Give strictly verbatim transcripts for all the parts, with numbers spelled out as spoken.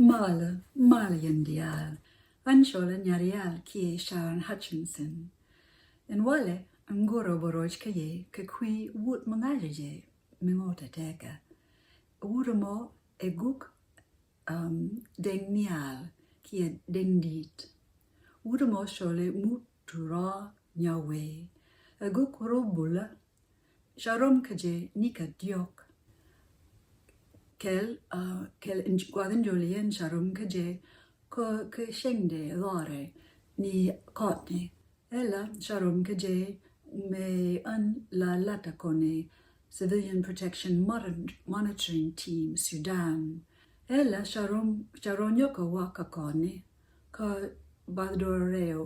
Malä, malä yɛn diaal. Ɣän cɔalä Nyarial kiɛ Sharon Hutchinson. Ɛn walɛ, ɛn go̱rä bä ruac kä yɛ kɛ kui̱ wut mi ŋa̱cä jɛ mi ŋot ɛ tɛkä. Wut ɛmɔ ɛ guk, um, dɛŋ nhial kiɛ dɛŋ di̱i̱t. Wut ɛmɔ cɔalɛ Mut Turɔ Nyawee. Ɛ guk rɔ bulä, ca rom kä jɛ ni kä diɔk. Kɛl, uh, kɛl in guath in jɔl yɛn ca rom kä jɛ kä, kä cɛŋdɛ dhɔrɛ ni kɔtni. Ɛla ca rom kä jɛ mɛ an la lata kɔni Civilian Protection Mon-, Monitoring Team Sudan. Ɛla ca rom, ca rom nyɔk kä wa kä kɔni kä bath dɔr rɛw,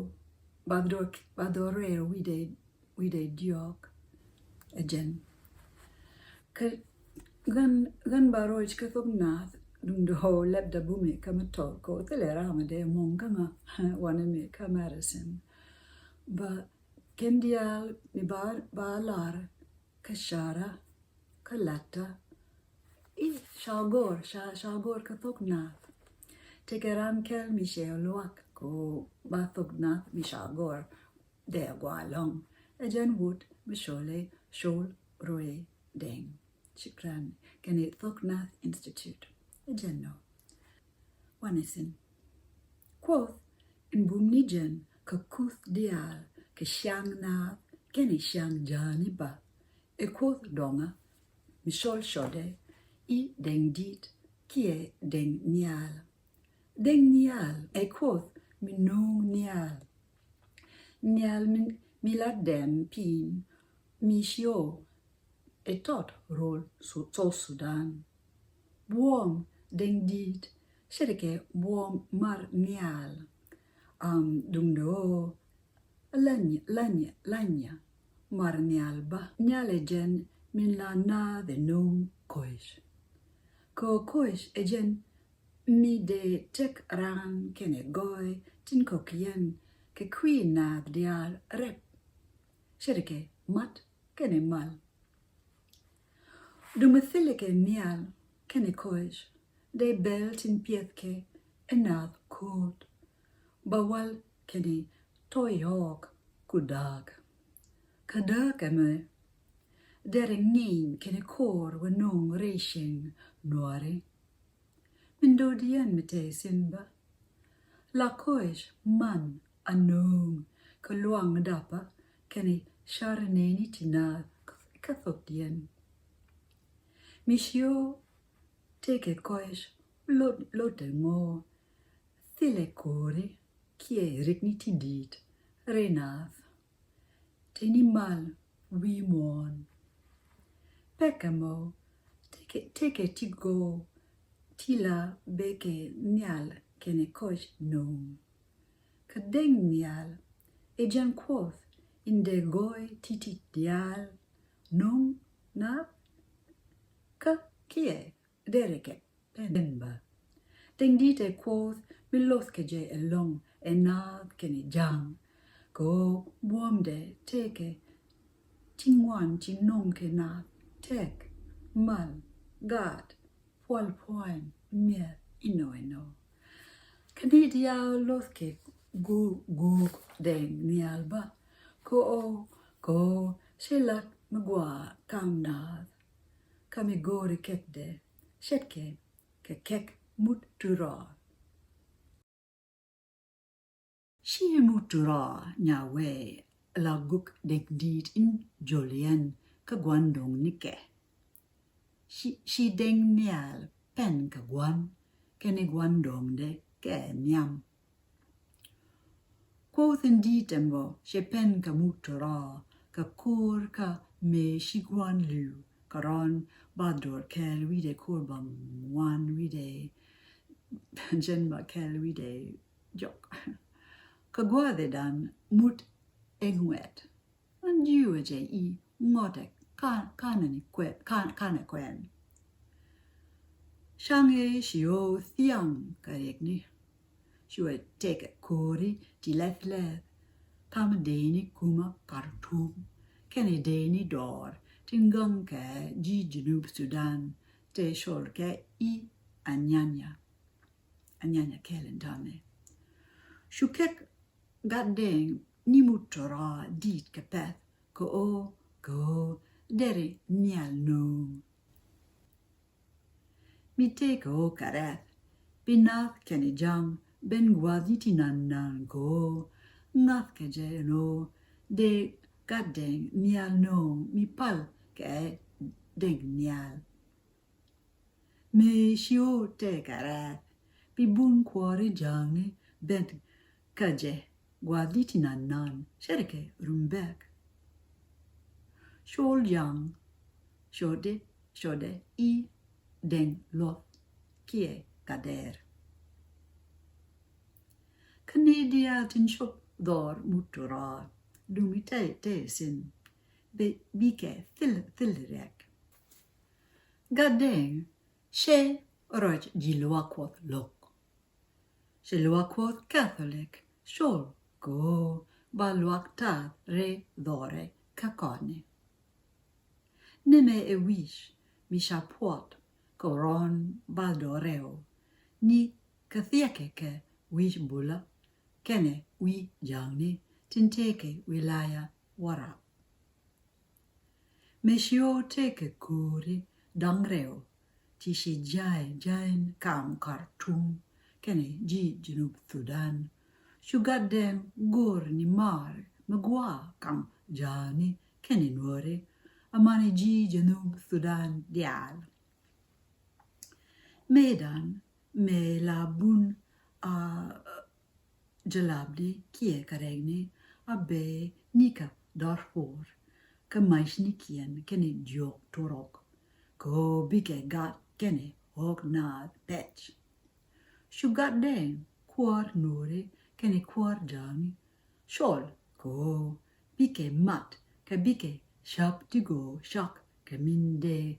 bath dɔr, bath dɔr rɛw wi̱dɛ wi̱dɛ diɔk ɛ jɛn. Kä ɣän, ɣän ba ruac kä thok nath duŋdɛ ɣöö lɛpdä bumɛ kä mi tɔk kɛ ɣöö thilɛ ram mi dee muɔ̱ŋ kä ŋa wanɛ mi kä medicine. Ba kɛn diaal mi ba, ba lar kä cara kä latta. I̱ ca gɔr, ca, ca gɔr kä thok nath. Tekɛ ram kɛl mi cɛ luak kɛ ɣöö ba thok nath mi ca gɔr dee gua lɔŋ. Ɛ jɛn wut mi cɔalɛ Col Ruee Dɛŋ. Shukran. Kɛnɛ Thok Nath Institute. Ɛ jɛn nɔ. Wanɛ thi̱n. Kuoth in bum ni jɛn kä kuth diaal kä ciaŋ naath kɛnɛ ciaŋ ja̱a̱ni ba. Ɛ kuoth dɔŋä mi cɔl cɔtdɛ i̱ dɛŋ di̱i̱t kiɛ dɛŋ nhial. Dɛŋ nhial ɛ kuoth mi no̱o̱ŋ nhial. Nhial mi, mi la dɛm piny mi cio ɛ tɔt rol Su-, South Sudan. Buɔ̱m dɛŋ di̱i̱t ce̱tkɛ buɔ̱m mar nhial. Am, duŋdɛ ɣöö lanyɛ, lanyɛ, lanyɛ mar nhial ba. Nhial ɛ jɛn min la naath ɛ no̱o̱ŋ ko̱c. Kɛ ɣöö ko̱c ɛ jɛn mi dee tëk raan kɛnɛ gɔɔy tin kɔ̱kiɛn kɛ kui̱ naath diaal rɛp. Ce̱tkɛ mat kɛnɛ mal. Duŋ mi thilɛ kɛ nhial kɛnɛ ko̱c dee bɛl tin piɛthkɛ ɛ naath ko̱o̱t. Ba wal kɛnɛ tɔy ɣɔɔk ku da̱a̱k. Kä däk ɛmɛ derɛ ŋi̱i̱ny kɛnɛ ko̱o̱r wä no̱o̱ŋ rɛy cieŋ Nuääri. Min do̱diɛn mi te thi̱n bä. La ko̱c man a no̱o̱ŋ kä luaŋ dapä kɛnɛ car neni ti naath kä thokdiɛn. Mi cio tekɛ ko̱c lot, lotdɛ ŋɔ̱ɔ̱ thilɛ ko̱ri kiɛ rikni ti di̱i̱t rɛy naath. Teni mal wi̱i̱ muɔ̱ɔ̱n. Pekɛ mɔ tekɛ, tekɛ ti gɔw ti la bekɛ nhial kɛnɛ ko̱c no̱o̱ŋ. Kä dɛŋ nhial ɛ jɛn kuɔth in dee gɔɔy ti̱ti̱ diaal no̱o̱ŋ naath kä kiɛ derɛ kɛ pɛn bä. Dɛŋ di̱i̱t ɛ kuɔth mi lo̱thkɛ jɛ ɛlɔ̱ŋ ɛ naath kɛnɛ ja̱a̱ŋ. Kɛ ɣöö buɔ̱mdɛ tekɛ ti ŋuan ti no̱o̱ŋ kɛ naath tɛk, mal, gaat, pual pua̱a̱ny, miɛth, inɔ inɔ. Kä ni diaal lo̱thkɛ guuk, guuk dɛŋ nhial bä. Kɛ ɣöö, kɛ ɣöö ci lat mi gɔaa kam naath. Kä mi go̱o̱ri kɛkdɛ ce̱tkɛ kɛ kɛk Mut Turɔ. Ci Mut Turɔ Nyawee la guk dɛŋ di̱i̱t in jɔl yɛn kä gua̱n do̱ŋ nikɛ. Ci, ci dɛŋ nhial pɛn kɛ gua̱n kɛnɛ gua̱n do̱ŋdɛ kɛ nhiam. Kuoth in di̱i̱t ɛmɔ cɛ pɛn kɛ Mut Turɔ kɛ ko̱r kä mëë ci gua̱n li̱w kɛ rɔ̱n bathdɔɔr kɛl wi̱cdɛ ko̱r baŋuan wi̱cdɛ jɛn ba kɛl wi̱cdɛ jɔk. Kɛ gua̱a̱thɛ dan Mut ɛ ŋuɛt. An ji̱ wecɛ i̱ ŋɔtɛ kanɛ ni kuɛ, kanɛ kuɛn. Caŋɛ ci ɣöö thiaŋ kɛ riɛkni. Ci wä tekɛ ko̱ri ti lɛth lɛth. Kam dee ni kumä Kartum kɛnɛ dee ni dɔɔr ti ŋäŋ kɛ ji̱ Junub Sudan te cɔl kɛ i̱ Anyanya. anyanya kɛl in tɔnɛ. Cu kɛk Gatdɛŋ ni Mut Tɔra dit kɛ pɛth kɛ ɣöö, kɛ ɣöö deri nhial nööŋ. Mi tëë kɛ ɣöö kɛ rɛth bi nath kɛnɛ ja̱ŋ ben gua̱a̱th ni ti nan nan kɛ ɣöö ŋa̱th kɛ jɛ ɛn ɣöö dee Gatdɛŋ nhial nööŋ mi pal kɛ Dɛŋ nhial. Mëë ci ɣöö tëë kɛ rɛth bi bun kuɔri ja̱ŋni ben kä jɛ gua̱a̱th ni ti nan nan ce̱tkɛ Rumbek. Col ja̱ŋ codɛ codɛ i̱ Dɛŋ Luɔth kiɛ Gatdɛr. Kä ni diaal tin cop dhɔr Mut Tɔra dumi tɛy tɛy sin bikɛ thil thil riɛk. Gatdɛŋ cɛ rɔc ji̱ luaak Kuɔth lo̱k. Ci luaak Kuɔth Catholic col kɛ ɣöö ba luaak taath rɛy dhɔrɛ kä kɔnɛ. Nɛmɛ ɛ wi̱c mi ca puɔt kɛ rɔn bal dɔrɛw ni kɛ thiɛkɛ kɛ wi̱c bulä kɛnɛ wi̱c ja̱ŋni tin tëëkɛ wilaya Warrap. Mëë ci ɣöö tëëkɛ kööri da̱ŋ rɛw ti ci ja̱a̱y ja̱a̱yn kam Khartoum kɛnɛ ji̱ Junub Thudan, cu Gatdɛŋ go̱r ni mar mi gua̱a̱ kam ja̱a̱ni kɛnɛ nuɔri amanɛ ji̱ Junub Thudan diaal. Mëëdan mëë la bun a jalabni kiɛ kärɛkni a bee nikä Darfur kä macnikiɛn kɛnɛ diɔ̱k turok kɛ ɣöö bikɛ gat kɛnɛ ɣɔ̱k naath pɛc. Cu Gatdɛŋ kuäär nuɔri kɛnɛ kuäär ja̱a̱ŋni col kɛ ɣöö bikɛ mat kɛ bikɛ ca̱p ti gɔɔ cak kɛ min dee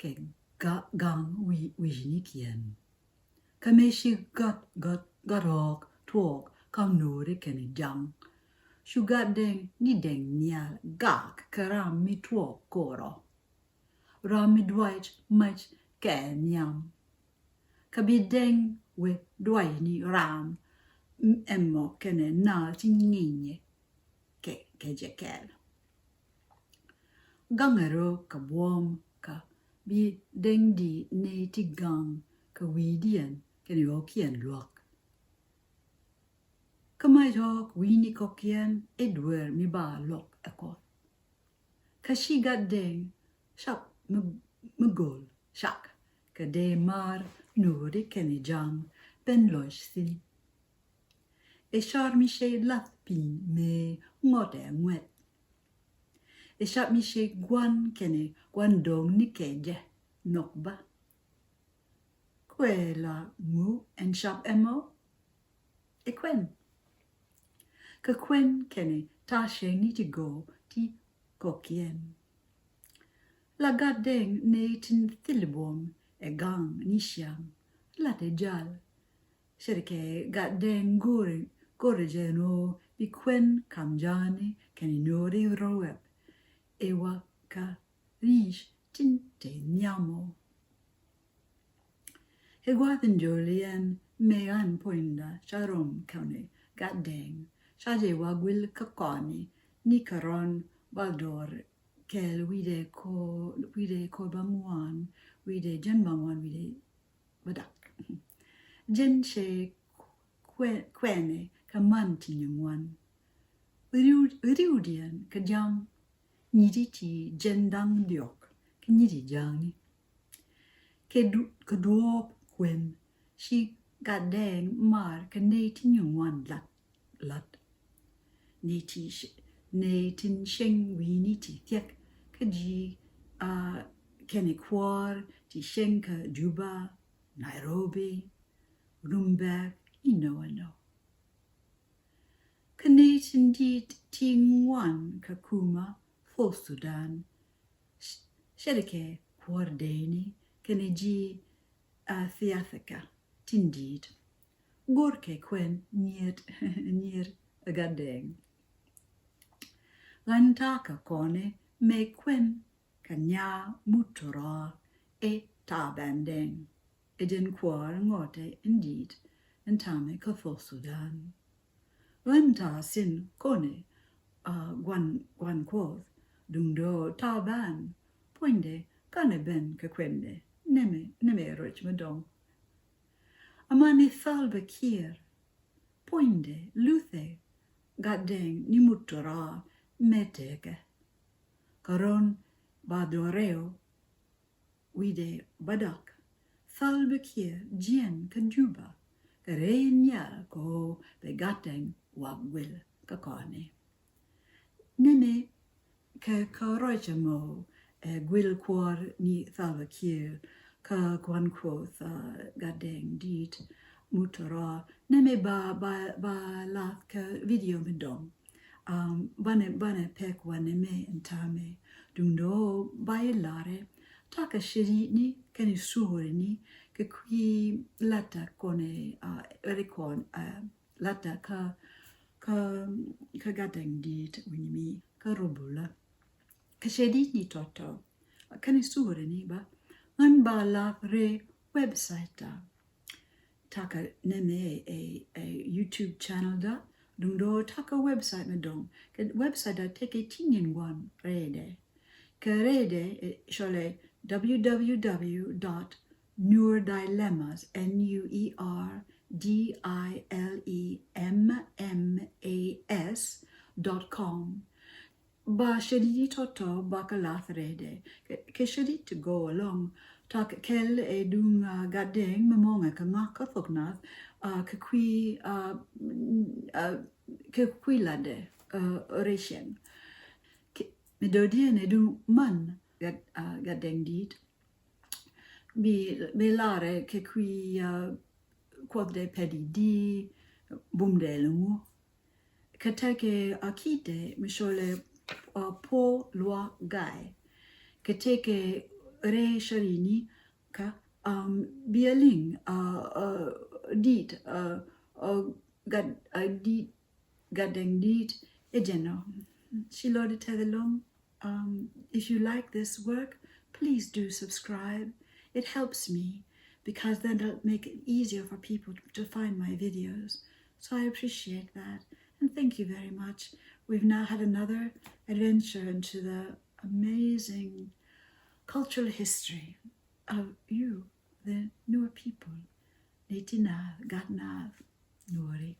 kɛ gaŋ wi̱i̱nikiɛn. Kä mëë ci gat gat gat rɔɔk tuɔɔk kam nuɔri kɛnɛ ja̱ŋ, cu Gatdɛŋ ni Dɛŋ nhial gak kɛ ram mi tuɔɔk ko̱rɔ, ram mi duac mac kɛ nhiam. Kä bi Dɛŋ wee duac ni ram ɛmɔ kɛnɛ naath ti ŋi̱nyɛ kɛ kɛ jɛ kɛɛl. Gaŋɛ rɔ kɛ buɔ̱m kä bi Dɛŋ di nɛy ti gaŋ kɛ wi̱i̱diɛn kɛnɛ ɣɔ̱kiɛn luäk. Kä mac ɣɔ̱k wi̱i̱ni kɔ̱kiɛn ɛ dueer mi ba luɔk ɛ Kuɔth. Kä ci Gatdɛŋ cap mi göl cak kɛ dee maar nuɔri kɛnɛ ja̱ŋ ben lɔc thi̱n. Ɛ car mi cɛ lath piny mëë ŋɔtɛ ŋuɛt. Ɛ cap mi cɛ gua̱n kɛnɛ gua̱n dɔ̱ŋ ni kɛ jɛ nhɔk bä. Kuɛ la ŋu ɛn cap ɛmɔ? Ɛ kuɛn. Kä kuɛn kɛnɛ ta̱a̱ cɛŋni ti gɔw ti kɔ̱kiɛn. La Gatdɛŋ nɛy tin thil buɔ̱m ɛ gaŋ ni ciaŋ latɛ jal. Ce̱tkɛ Gatdɛŋ go̱rɛ go̱rɛ jɛ nɔ bi kuɛn kam ja̱a̱ni kɛnɛ nuɔri rɔwɛp ɛ wa kä ri̱c tin te nhiamɔ. Ɛ gua̱a̱th in jɔl yɛn mɛ ɣän puɔ̱nydä ca rom kɛnɛ Gatdɛŋ ca jɛ wa guil kä kɔni ni kɛ rɔn ba dɔr kɛl wi̱dɛ ko wi̱dɛ ko ba ŋuan wi̱dɛ jɛn ba ŋuan wi̱dɛ ba dak. Jɛn cɛ kuɛ- kuɛnɛ kɛ man ti nyi ŋuan. Riw- riwdiɛn kɛ jaŋ nyi̱ti ti jɛn daŋ diɔk kɛ nyi̱ti jaŋni. Kɛ du- kɛ duɔɔp kuɛn ci Gatdɛŋ mar kɛ nɛy ti nyi ŋuan lat lat. Nɛy ti nɛy tin cieŋ wi̱i̱ni ti thiɛk kä ji̱ a kɛnɛ kuäär ti cieŋ kä Juba, Nairobi, Rumbek, inɔ inɔ. Kä nɛy tin di̱i̱t ti ŋuan kä kumä South Sudan ce̱tkɛ kuäär dɛyni kɛnɛ ji̱ a thiathika tin di̱i̱t. Go̱rkɛ kuɛn nyiet nyier Gatdɛŋ. Ɣän ta̱a̱ kä kɔnɛ mɛ kuɛn kä nyaa muturɔ ɛ Taban Dɛŋ. Ɛ jɛn kuäär ŋɔtɛ in di̱i̱t ɛn ta̱a̱mɛ kä South Sudan. Ɣän ta̱a̱ thi̱n kɔnɛ a gua̱n gua̱n Kuɔth, duŋdɛ ɣöö ta̱a̱ ban puɔ̱nydɛ kanɛ ben kɛ kuɛndɛ. Nɛmɛ nɛmɛ ruac mi dɔ̱ŋ. Amäni Salva Kiir puɔ̱nydɛ luthɛ Gatdɛŋ ni mut tɔ̱ rɔ̱ mɛ tekɛ. Kɛ rɔ̱n ba dhɔrɛw wi̱dɛ bädäk, Salva Kiir jiɛn kä Juba kɛ rɛy nhial kɛ ɣöö bɛ Gatdɛŋ wä guil kä kɔnɛ. Nɛmɛ kɛ kä ruac ɛmɔ ɛ guil kuäär ni Salva Kiir kä gua̱n Kuɔth, a, Gatdɛŋ Di̱i̱t mut tɔ̱ rɔ̱. Nɛmɛ ba ba ba lath kɛ video mi dɔ̱ŋ. Um, banɛ banɛ pek wanɛ mɛ ɛn ta̱a̱mɛ. Duŋdɛ ɣöö ba i̱ larɛ ta̱a̱ kɛ cɛ di̱i̱tni kɛnɛ suɔ̱ɔ̱rɛni kɛ kui̱ la̱tdä kɔnɛ, a, ri kɔn, a, la̱tdä kä kä kä Gatdɛŋ Di̱i̱t wi̱ny mi kä Rubula. Kɛ cɛ di̱i̱tni tɔ̱tɔ̱ kɛnɛ suɔ̱ɔ̱rɛni bä, ɣän ba lath rɛy website ta̱a̱. Ta̱a̱ kɛ nɛmɛ ɛ, ɛ, ɛ YouTube channel da̱. Duŋdɛ ɣöö ta̱a̱ kɛ website mi dɔ̱ŋ. Kɛ website da̱ tekɛ ti nyin gua̱n rɛydɛ. Kɛ rɛydɛ, ɛ, cɔlɛ www dot Nuer Dilemmas, N U E R D I L E M M A S dot com. Ba cɛ di̱i̱t tɔ̱tɔ̱ ba kɛ lath rɛydɛ. Kɛ, kɛ cɛ di̱i̱t ti go along. Ta̱a̱ kɛ kɛl ɛ duŋ, a, Gatdɛŋ mi mɔŋɛ kɛ ŋa̱ kä thok nath, a, kɛ kui̱, a, mm, a, kɛ kui̱ la̱tdɛ, a, rɛy cɛn. Kɛ, mi do̱diɛn ɛ duŋ man Gat, a, Gatdɛŋ Di̱i̱t. Bi, bi larɛ kɛ kui̱, a, Kuɔthdɛ pɛt i̱di, bumdɛ lɛ ŋu. Kɛ tekɛ a ki̱tɛ mi cɔlɛ, a, Puɔ̱ Luaak Gai. Kɛ tekɛ rɛy cɛ di̱i̱tni kä, um, bi a liŋ, a, a, di̱i̱t, a, a, Gat, a, di̱i̱t Gatdɛŋ Di̱i̱t ɛ jɛn ɔ. Ci lɔcdä tɛth ɛlɔ̱ŋ. Um, if you like this work, please do subscribe. It helps me because then it'll make it easier for people to find my videos. So I appreciate that. And thank you very much. We've now had another adventure into the amazing cultural history of you, the Nuer people. Ni ti naath, gat naath, Nuɔri.